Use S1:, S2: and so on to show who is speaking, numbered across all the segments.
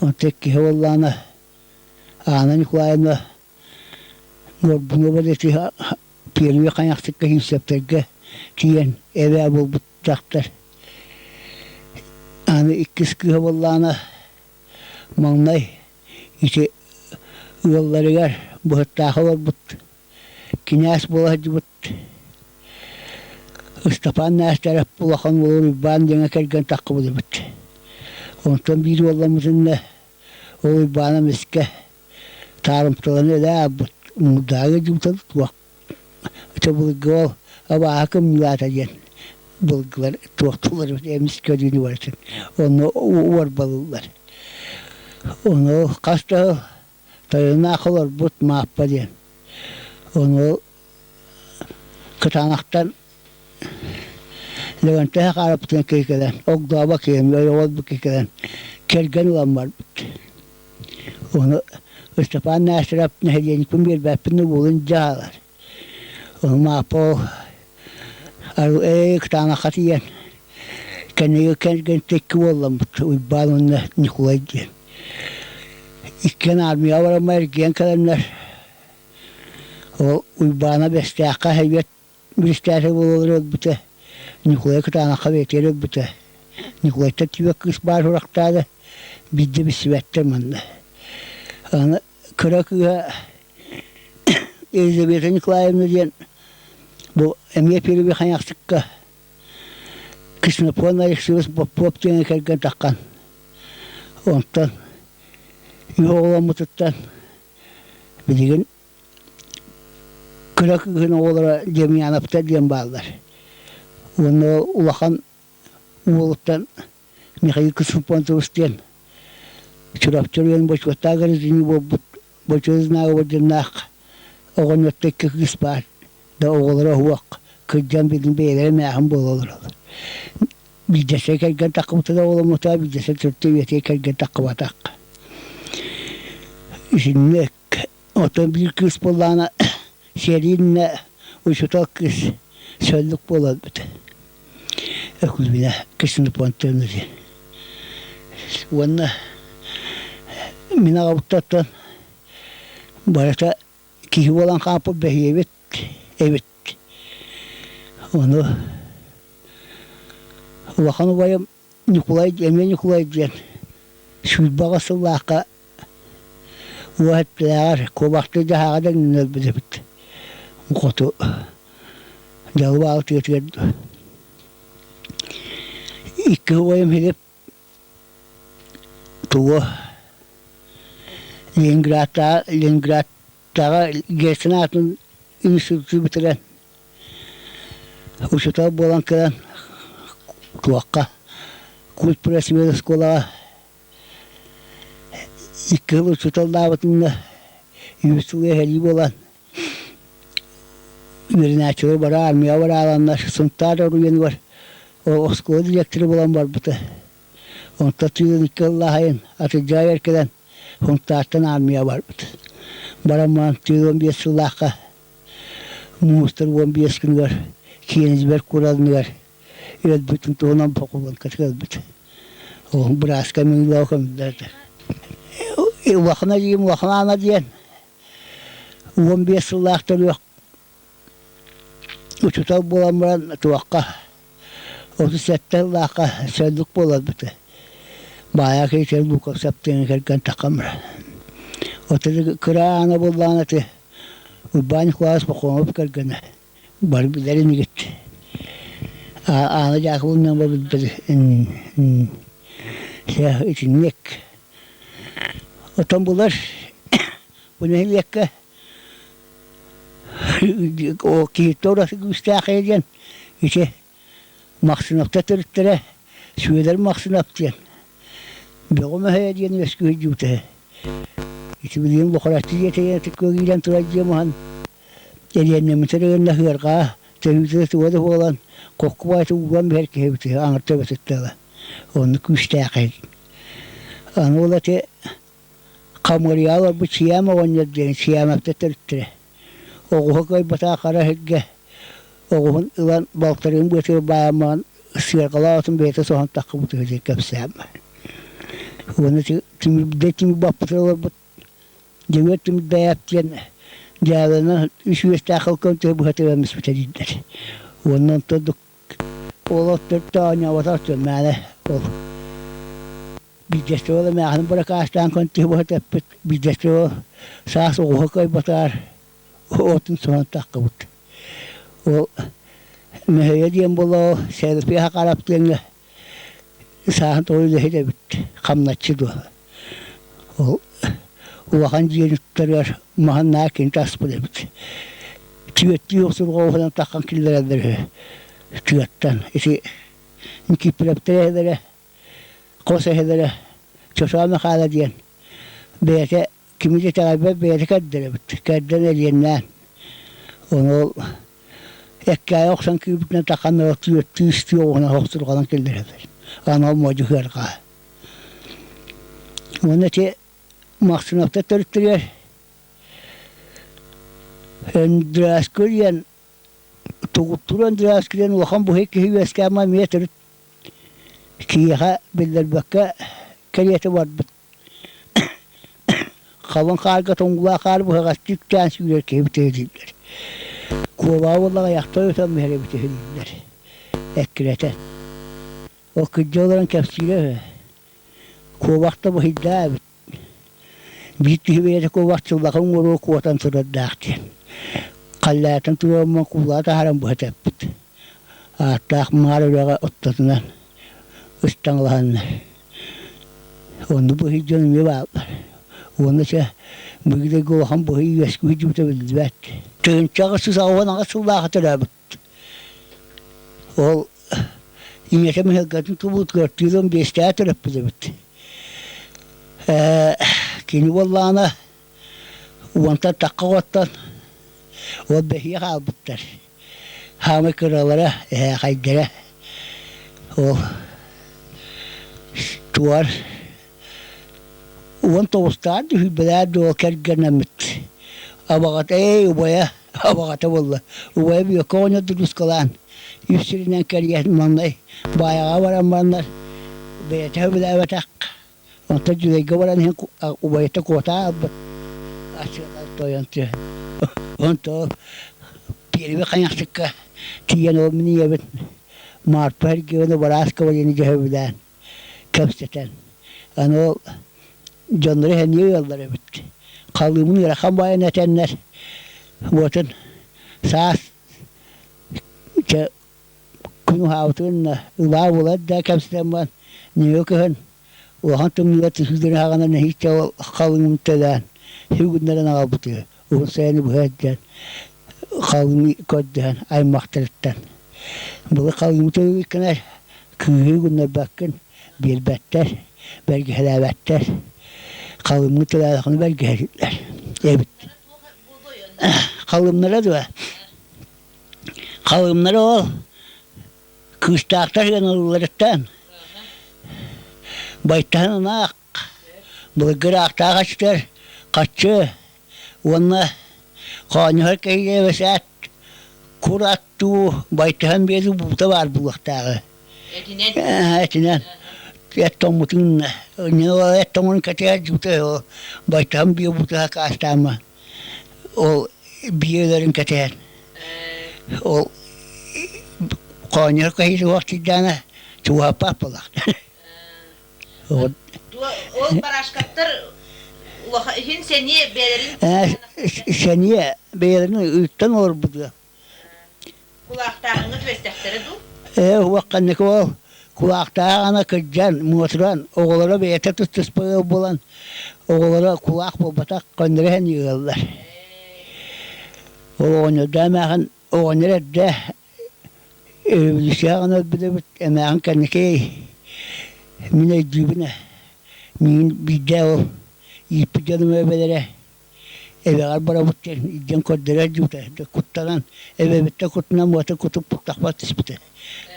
S1: Онтон иккиһэ буоллаҕына Анна Николаевна Горбунова диэки Первый Хайахсыкка Сиипсэптэргэ тиийэн эбээ буолбут дьахтар. Аны иккис кыыһа буоллаҕына маҥнай ити ыалларыгар быһыттаах олорбут кинээс буола сылдьыбыт Ыстапаан Нээстэрэп улахан уолун Уйбаан диэҥэ кэргэн таххыбыт эбит. Онтон биир уолламмытынна ол Уйбаана эмискэ таарымталаны өлө аалбыт муҥурдааҕы дьыбытан туох ити былыргы ол абааһы кымньыылаата диэн былыргылар туохтуулар эбит эмискэ өлүүнү барытын онно уорбалыыллар. Ону хас да тойоноох олорбут Мааппа диэн. Ону кытаанахтан Левантеһа хаараппытын киһи кэлэн, огдообо киһим, ойоҕолбут киһи кэлэн кэргэн ылан барбыт. Ону Ыстапаан Нээстэрэп нэһилиэнньикпин биэрбэппин да буолун дьаһалар. Ону Мааппа ол ээ кытаанахха тиийэн кэннигэ кэргэн икки уолламмыт Уйбаан уонна Ньукулай диэн. Иккиэн армияҕа бараммар эргийэн кэлэннэр ол Уйбаана Бэстээххэ эһэйбэт биристээтэй буолалар өлбүтэ. Ньукулай Кытаанахха бэйэтигэр өлбүтэ. Ньукулайтан түбэ кыыс баар сурахтаада биирдэ билсибэттэр манна. Аны кыра кыыһа Елизавета Николаевна диэн бу эмиэ Первый Хайахсыкка Ксенофонт Алексеевич Попов диэн кэргэн таххан. Онтон үһү оҕоломмутуттан билигин кыра кыыһын оҕолоро Демьяновтар диэн бааллар. Уонна улахан уолуттан Михаил Ксенофонтович диэн Чурапчы оройуонун бочуоттаах гражданин буолбут Бочуот знага орденнаах оҕонньотто икки кыыс баар да оҕолоро уһуох кырдьан билин бэйэлэрэ мээхин буола олороллор. Биирдэсэ кэргэн таххыбыта да оҕоломмута, биирдэсэ төртө үйэтигэр кэргэн таххыбатах. Итинник оттон биир кыыс буоллаҕына Сэриннэ учуутал кыыс сөллүк буоларбыт. Өкүлүнэ Ксенофонтовна диэн. Уонна мин аҕабыттан барыта киһи буолан хаалбыт бэһиэбит эбит. Ону улахан убайым Ньукулай эмиэ Ньукулай диэн 28 сыллаахха уоһа эттилээҕэр куобахтыы дьаһааҕа дэҥнэн өлбүт эбит. Хоту Дьалыбаал тыатыгар икки убайым Филипп тугу Ленинградтааҕы Ленинградтааҕы Герцен аатын институту бүтэрэн учуутал буолан кэлэн туохха культпросвет оскуолаҕа икки сыл учууталлаабытын да үһүс сыл эһэлии буолан үөрэнээччилэр бары армияҕа барааланнар Сунтаар оройуонугар оскуола дириэктэрэ буолан барбыта. Онтон тыын икки сыллаах атырдьаайар кэлэн Сунтаартан армияҕа барбыт. Баран баран тыын 15 сыллаахха муустар 15 күнүгэр Киэнизбэр куралыныгар өлбүтүн туһунан бокулуонкатыгар өлбүт. Ол бырааска миҥлээх көмүллэрдэ. Улахан эдьиийим Улахан Аана диэн 15 сыллаах төрүөх учуутал буолан баран туохха 37 сыллаахха сэллик буоларбыта. Баайа киһи Луковцев диэн кэргэн таххан баран. Оту кыра аана буоллаҕына ити Уйбаан Николаевич Пахомов кэргэнэ бары билэр инигит. Аана Дьаакыбылынан билбит итинник. Отон булар бу нэһилиэккэ киһиттэн ураты күүстээх диэн ити Махсыновтар төрүттэрэ Сүөдэр Махсынов диэн Бөҕө Мөһөйө диэн үөскүү сылдьыбыта. Ити билигин Лухараччы дьиэтигэр киирэн турар дьиэ маһын Элиэннэммитэ гынна ыарҕаа төһүүтэ туга да буолан кокку баайта ууран биһэр киһибит аҥар төбөтүттэн ыла. Оннук күүстээх иһит. Аны ол ити Хамырыйа олорбут Сиэм оҕонньор диэн Сиэмэптэр төрүттэрэ. Оҕуһа кыайбатах хара сиргэ оҕуһун ылан балтарыын быатыгар баайаммаҕын сыарҕалаах отун бэйэтэ соһон таххыбыт үһү диэн кэпсээн. Уонна тимирдэ тимир баппытыгар олорбут Дьөгүөр Тимирбэйэп диэн дьааланан үс үөстээх холкон тыа быһа тыган испитэ дииллэр. Уонна онтон ол төрт оонньооботох дьон мээнэ ол биирдэстэ ол эмээхсин быракаастаан көнтөһү быһа тэппит, биирдэстэ ол саас оҕуһа кыайбатаар отун соһон таххыбыт. Ол Мөһөйө диэн буолла ол Сэрпиэхэ харап диэҥҥэ сааһын тоҕо үлэһит эбит, хамначчы дуо. Ол улахан дьиэни туттарыгар маһын наар кини таспыт эбит. Түөттүү охсурҕа уһанан таххан киллэрэллэр үһү тыаттан. Ити Никифоровтар эһэлэрэ, хос эһэлэрэ Чосоо Михайло диэн бэйэтэ кими да итэҕэйбэт бэйэтэ кэрдэр эбит. Кэрдэн элиэннээн. Ону ол эккээйи охсон киирбитинэн таххан түөртүү үстүү оҕуһунан охсурҕанан киллэрэллэр. Анал модьу сыарҕа. Уонна ити Махсыновтар төрүттэригэр Өндүрээскү диэн Тугуттуур Өндүрээскү диэн улахан быһый киһи үөскээн эмиэ төрүт киһиэхэ биллэрбэккэ кэриэтэ барбыт. Халыҥ хаарга тоҥуулаах хаар быһаҕастыы үктээн сүүрэр киһи бүтэ дииллэр. Куобаҕа буоллаҕа айахтан өтөн иһэр эбитэ дииллэр. Эккирэтэн. Ол кырдьа олорон кэпсиирэ үһү. Куобах да быһыйдаа эбит. Биир киһи бэйэтэ куобах чыллаха уҥуоруо куотан турардаах диэн. Халлаатан туруоммун куулаҕа таһааран быһа тэппит. Ааттаах маар үрэҕэ оттотунан ыстаҥалаһаннар. Онно быһый дьон эмиэ бааллар. Уонна чэ, быгыдайга улахан быһый үөскүү дьыбыта биллибэт. Тыһыынчаҕа сыс 88 сыллааҕы төрөөбүт. Ол ийэтэ Миһэлгэтин тубуутугар тыыран биэстээх төрөппүт эбит. Ээ, кини буоллаҕына уонтан тахха оҕоттон ол бэһиэ хаалбыттар. Хаамай кыралара, эһээхэйдэрэ ол туор 19-таах түһүйбэлээр дуо кэргэнэммит. Абаҕата эй убайа абаҕата буолла. Убайа Бүөккэ оҕонньор дурускалаан үс сиринэн кэрийэн маҥнай Баайаҕа баран бараннар бэйэтэ сөбүлээбэтэх Онтон Дьүлэйгэ баран иһэн убайыта куотаа ылбыт аччыалар тойон түһэн. Онтон Пиэрибэ Хайахсыкка тиийэн ол мин ийэбит Маарпа Сергеевна Бараскова диэни дьөһөбүлээн кэпсэтэн аны ол дьоннору сэниэ ыаллар эбит. Халыымын ыарахан баайан этэннэр уотун саас чэ күн уһаабытын ылаа булар да кэпсэтэн баран нөҥүө кыһын улахан тымныыга түсүлгүнү хаҕана нэһииччэ халыҥын төлөөн сүгүннэрэн аҕалбытыгар уһун сайыны быһа илдьэн халыҥы көрдөһөн аймахтарыттан былыр халыҥы төлүүркэнэр кыыһы гыннарбаккын биэрбэттэр бэргэһэлээбэттэр халыҥы төлөөтөххүнэ бэргэһэлииллэр эбит халымнара дуо Халымнара ол кыыстаахтар ыанылларыттан байтаһын ынаах, былыргы ыраахтаах аччытар хаччы уонна хоонньоһор киһигэ бэсээт кур аттуу байтаһын биэрии буута баар буолуохтааҕы.
S2: Этинэн?
S1: Этинэн. Эт тоҥмутун эт тоҥун кэтиһэр дьута байтаһын биэ буута хакаастаама Ол биэлэрин кэтэһэн ол хоонньор киһи суох сылдьаана чугаһаппат буоллахтар.
S2: Ол барашкаттар иһин сэниэ бэйэлэрин
S1: сэниэ бэйэлэрин ыыттан олорбутуга.
S2: Кулаахтааҕыҥҥа түбэстэхтэрэ дуу?
S1: Ээ, уох ханнык ол кулаахтаах ана кырдьан, муотуран, оҕолоро бэйэтэ тус-туспа ыал буолан, оҕолоро кулаах буолбатах, көннөрү иһэн ыаллар. Ол оҕонньордоох эмээхин оҕонньор эрдэ революция аҕана өлбүт эбит, эмээхин кэнники мин өйдүүбүн ээ, миигин биирдэ ол ииппит дьонум эбэлэрэ Эбэҕэр барабыт диэн илдьэн көрдөрөр дьута куттанан эбэбиттэн куттанан уота кутуппуттахпар түспүтэ.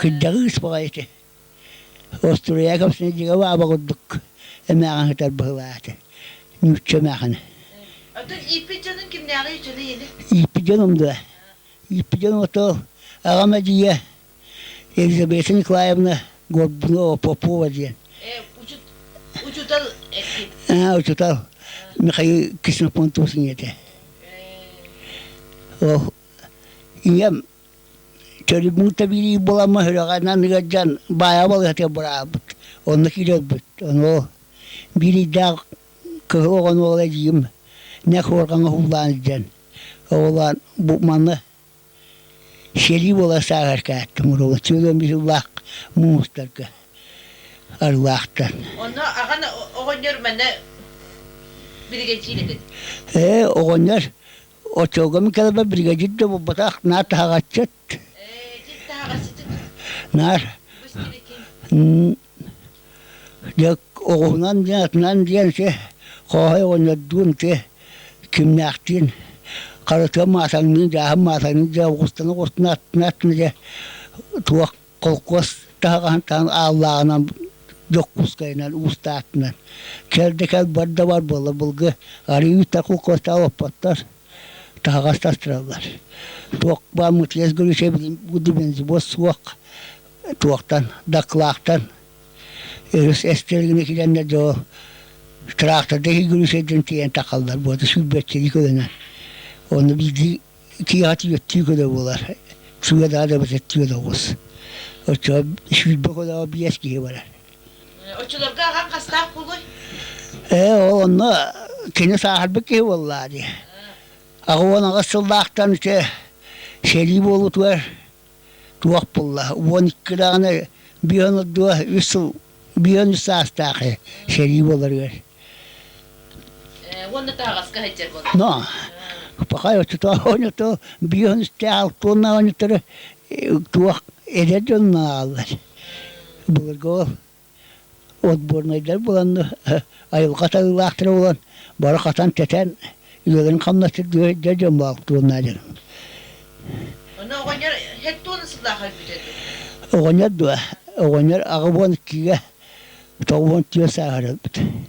S1: Кырдьаҕы баҕайы ити. Остуруйа кэпсэнэ дьиҥэ бааба курдук эмээҕин сытар быһыылаах этэ. Нуучча эмээхинэ.
S2: Оттон ииппит дьонуҥ кимнээҕий дьону ийэни?
S1: Ииппит дьонум дуо? Ииппит дьонум ото аҕам эдьиийэ Елизавета Николаевна Горбунова Попова диэн.
S2: Учуутал эки.
S1: Учуутал Михаил Ксенофонтович ийэтэ. Ол ийэм төрүммүн тэбиилии буоламмын сүрэҕинэн ыалдьан баайа балыыһатыгар быраабыт. Онно киирэрбит. Ону биир ыйдаах кыһыл оҕону ол эдьиийим нэх уоргаҥҥа уһуулаан илдьэн оҕолоон бу манна сэлии буола сааһар кээттим уругун сүүрэн быһыылаах муустарга арылаахтан.
S2: Онно аҕан оҕонньор манна биригэдьиир этин.
S1: Ээ оҕонньор оччолорго мин кэлэрбэр биригэдьиир да буолбатах наар таһаҕасчыт.
S2: Ээ ити таһаҕасчыт.
S1: Наар Дьэ оҕуһунан диэн атынан диэн ити Хооһой оҕонньордуун ити кимнээхтиин Харытыа Маасаҥныын Дьааһын Маасаҥныын дьэ оҕустана оҕустана аттына аттына дьэ туох холкуос таһаҕаһын таһан ааллааҕынан Дьокуускайынан Уустаатынан кэл да кэл бар да бар буолла былгы арыы үүттэр холкуостаах оппоттор таһаҕас тастыраллар туох баар Мытыйас Григорьевич бензобуос суох туохтан дакылаахтан өрүс эстэригинэ килэннэр дьоо тракторда иһигирүүсэйдэн тиийэн тахаллар буота сүүрбэччэлии көлөнөн онно биирдии киэһэ түөртүү көлө буолар сүүрэ да эбэтэр түөрт оҕус оччоҕо 20 көлөҕө биэс киһи барар.
S2: Оччолорго аҕаҥ хастаах буолуой?
S1: Ээ ол онно кини сааһырбыт киһи буоллаа дии. 88 сыллаахтан ити сэрии буолуутугар туох буолла 12 даҕаны биэн ордуга үс сыл биэн үс саастаах сэрии буоларыгар.
S2: Уонна таһаҕаска сылдьар буолла.
S1: Но пока оччотоо оонньото биэн үстээх алтуонна оонньотору туох эдэр дьон ааллар. Былыргы ол отборнайдар булан айылҕа талыылаахтара буолан бары хатан-тэтэн үлэлэрин хамнастырдыыр дьон баалтуоннаа дьон.
S2: Ону оҕонньор хеттуона сыллаах өлбүтэ
S1: Оҕонньор дуо? Оҕонньор 82-гэ 94 сааһар өлбүт.